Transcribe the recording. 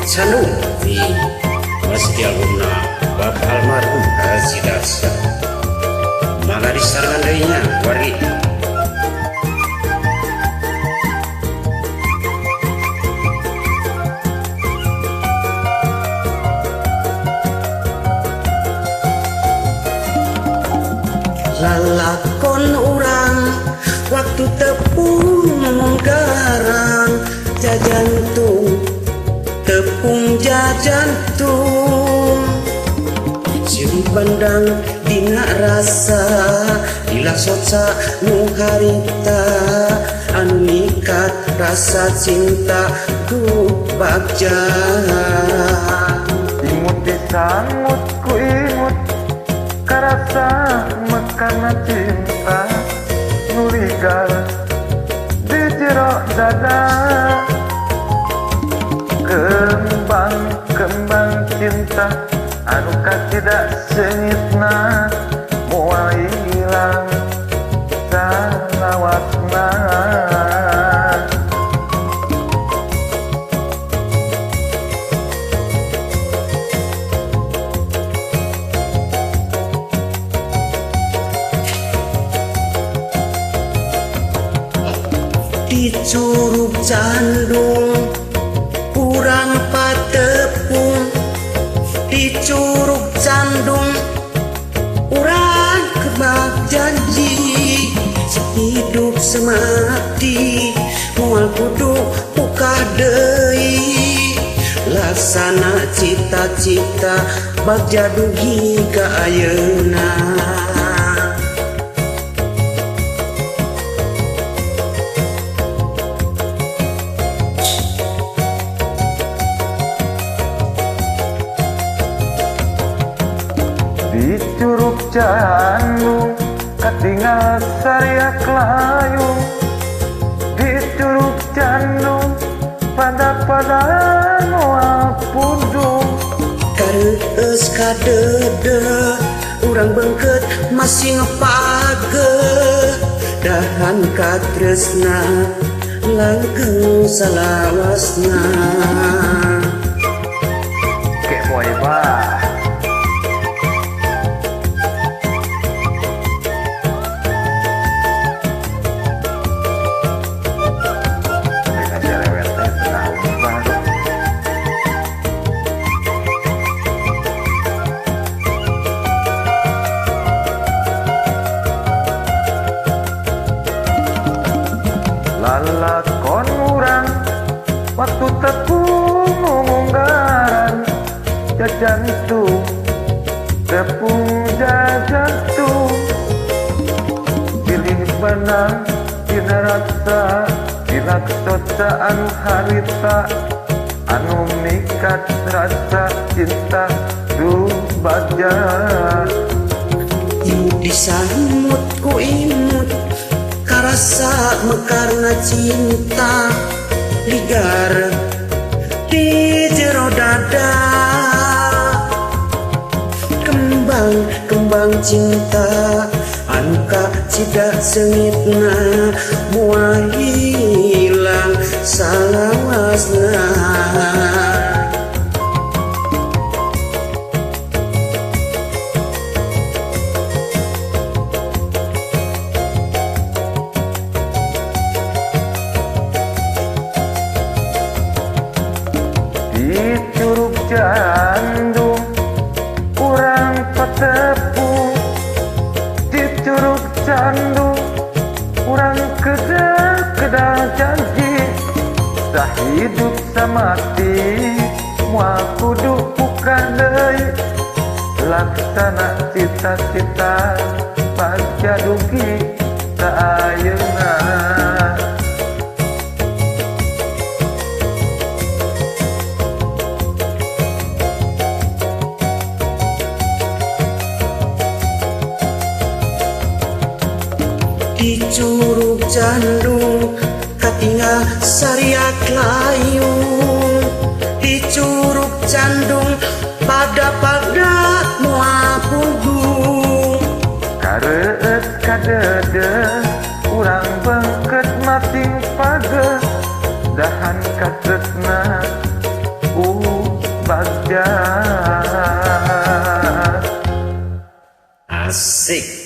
Candung di masih albumna Bapak almarhum Haji Darsa. Mangga disarengan deui nya wargi. Lalakon urang waktu tepung garang jajantung tepung jajantung siung bandang dina rasa dila soca nu harita anu mikat rasa cinta ku bagja. Imut disangut ku imut karasa mekana cinta nuligar di jero dada. Kembang kembang cinta anu kacida seungitna moal ilang salawatna. Di Curug Candung urang patepung, di Curug Candung urang kebak janji sehidup semati moal kudu pukah deui laksana cita-cita bagja dugi ka ayeuna. Di Curug Candung katingal sariak layung, di Curug Candung pada-pada moal pundung. Kareueus kadede urang beungkeut masih ngepage dahan katresna langgeng salawasna. Kepoe bah. Lalakon urang waktu tepung ngomonggaran jajantung tepung jajantung pilih benang dina rasa dina soca anu harita anu mikat rasa cinta du bagja. Imut disamut ku imut karasa mekarna cinta ligar di jero dada. Kembang kembang cinta anu kacida seungitna moal hilang salawasna. Di Curug Candung urang patepung, di Curug Candung urang kedah janji sahidup samati moal kudu pukah deui laksana cita-cita bagja dugi ka ayeuna. Di Curug Candung katingal sariak layung, di Curug Candung pada-pada moal pundung. Kareueus kadede urang beungkeut mating page dahan katresna. Asik.